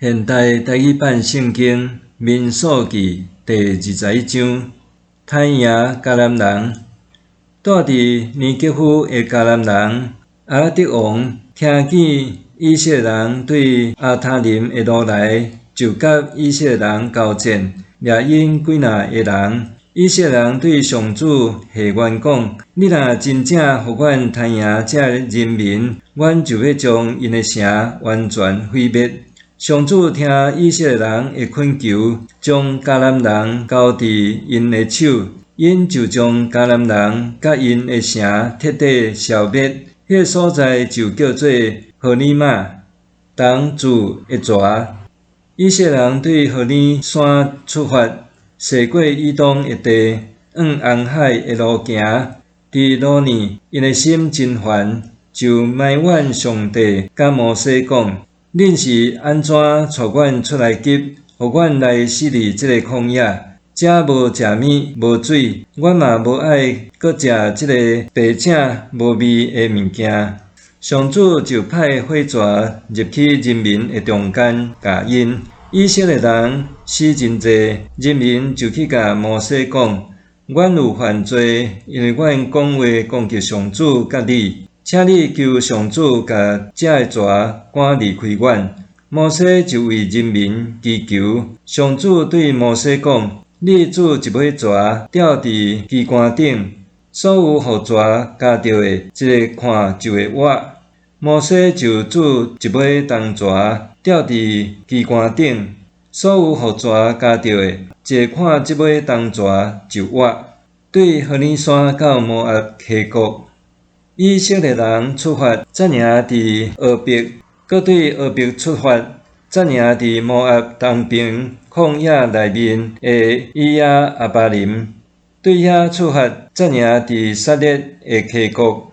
現代台語版聖經民數記第21章，刣贏迦南人。住佇尼格夫的迦南人亞拉得王，聽見以色列人對亞他琳的路來，就佮以色列人交戰，掠𪜶幾若个人。以色列人對上主下願講：你若真正予阮刣贏這人民，阮就欲將𪜶的城完全毀滅。上主聽以色列人的懇求，將迦南人交佇𪜶的手，𪜶就將迦南人佮𪜶的城徹底消滅。彼个所在就叫做何珥瑪，銅鑄的蛇。以色列人對何珥山出發，踅過以東的地，往紅海的路行。佇路呢，𪜶的心真煩，就埋怨上帝佮摩西講：恁是按怎帶阮出埃及，予阮來死佇這个曠野？遮無食物，無水，阮嘛無愛閣食這个白汫無味的物件。上主就派火蛇入去人民的中間，咬𪜶。以色列人死真濟，人民就去共摩西講：阮有犯罪，因為阮講話攻擊上主佮你，請你求上主共這个蛇趕離開阮。摩西就為人民祈求。上主對摩西講：你鑄一尾蛇吊佇旗桿頂，所有予蛇咬著的，一下看就會活。摩西就鑄一尾銅蛇吊佇旗桿頂，所有予蛇咬著的，一下看這尾銅蛇就活。對何珥山到摩押溪谷，以色列人出發，紮營佇俄別，閣對俄別出發，紮營佇摩押東爿曠野內面的以耶亞巴琳。對遐出發，紮營佇撒列的溪谷。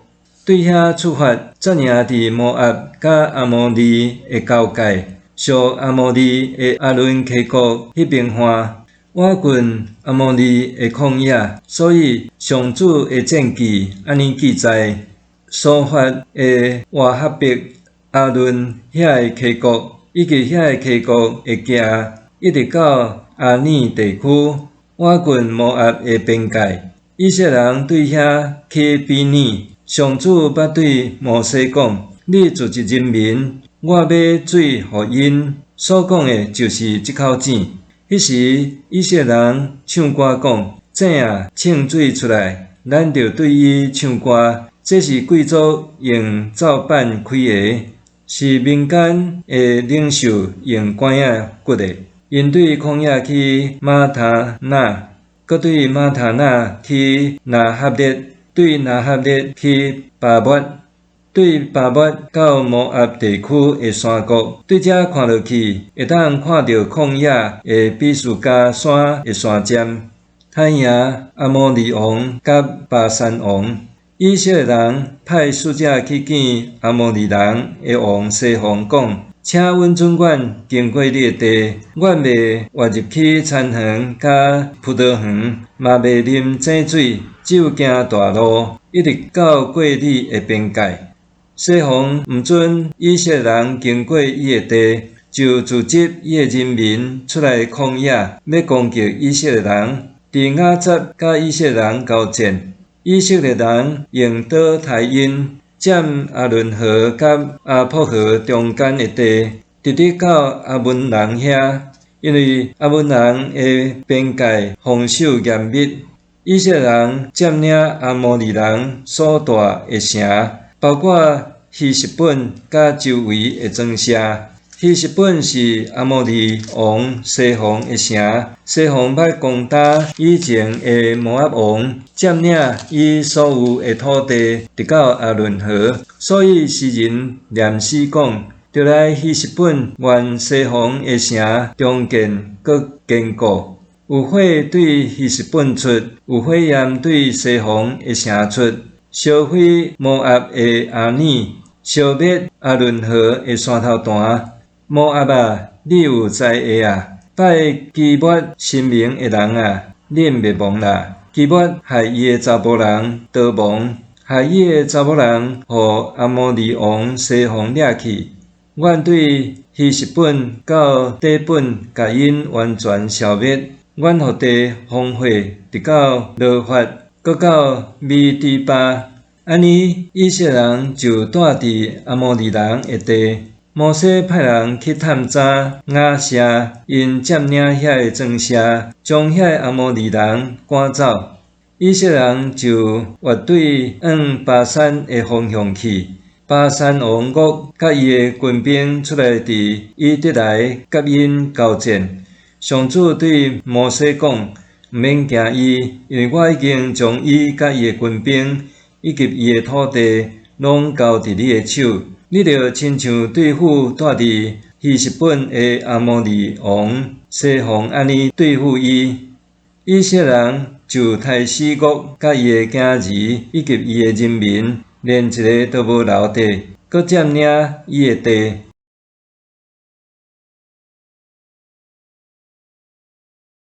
對遐出發，紮營佇摩押佮亞摩利的交界，屬亞摩利的亞倫溪谷彼邊岸，倚近亞摩利的曠野。所以上主的戰記按呢記載：瑣法的瓦哈碧、亞倫遐的溪谷，以及遐的溪谷的崎，一直到亞爾地區，倚近摩押的邊界。以色列人對遐起比擬。上主捌對摩西講：你組織人民，我欲水予𪜶。所講的就是這口井。彼時以色列人唱歌講：井啊，衝水出來，咱著對伊唱歌。這是貴族用奏板開的，是民間的領袖用管仔鼓的。𪜶對曠野去瑪他那，閣對瑪他那去拿哈列，對拿哈列去巴抹，對巴抹到摩押地區的山谷。對遮看落去，會當看著曠野的比斯迦山的山尖。刣贏亞摩利王佮巴珊王。以色列人派使者去見亞摩利人的王西宏，講：請允准阮經過你的地，阮袂越入去田園佮葡萄園，嘛袂啉井水，只有行大路，一直到過你的邊界。西宏毋准以色列人經過伊的地，就組織伊的人民出來曠野，欲攻擊以色列人。佇雅雜佮以色列人交戰，以色列人用刀刣𪜶，佔亞倫河佮亞伯河中間的地，直直到亞捫人遐，因為亞捫人的邊界防守嚴密。以色列人佔領亞摩利人所住的城，包括希實本佮周圍的莊舍。希實本是亞摩利王西宏的城，西宏捌攻打以前的摩押王，佔領伊所有的土地，直到亞倫河。所以詩人念詩講：著來希實本，願西宏的城重建閣堅固。有火對希實本出，有火焰對西宏的城出，燒毀摩押的亞爾，燒滅亞倫河的山頭壇。摩押啊，你有災禍啊！拜基抹神明的人啊，恁滅亡啦！基抹害伊的查埔人逃亡，害伊的查某人予亞摩利王西宏掠去。阮對希實本到底本，共𪜶完全消滅，阮予地荒廢，直到挪法，閣到米底巴。按呢，以色列人就住佇阿摩利人的地。摩西派人去探查雅舍，𪜶佔領遐个莊舍，將遐个阿摩利人趕走。以色列人就越隊向巴珊的方向去。巴珊王噩佮伊的軍兵出來佇以得來佮𪜶交戰。上主對摩西講：毋免驚伊，因為我已經將伊佮伊的軍兵以及伊的土地攏交佇你的手。你著親像對付住佇希實本的阿摩利王西宏按呢對付伊。以色列人就刣死噩佮伊的囝兒以及伊的人民，連一个都無留低，閣佔領伊的地。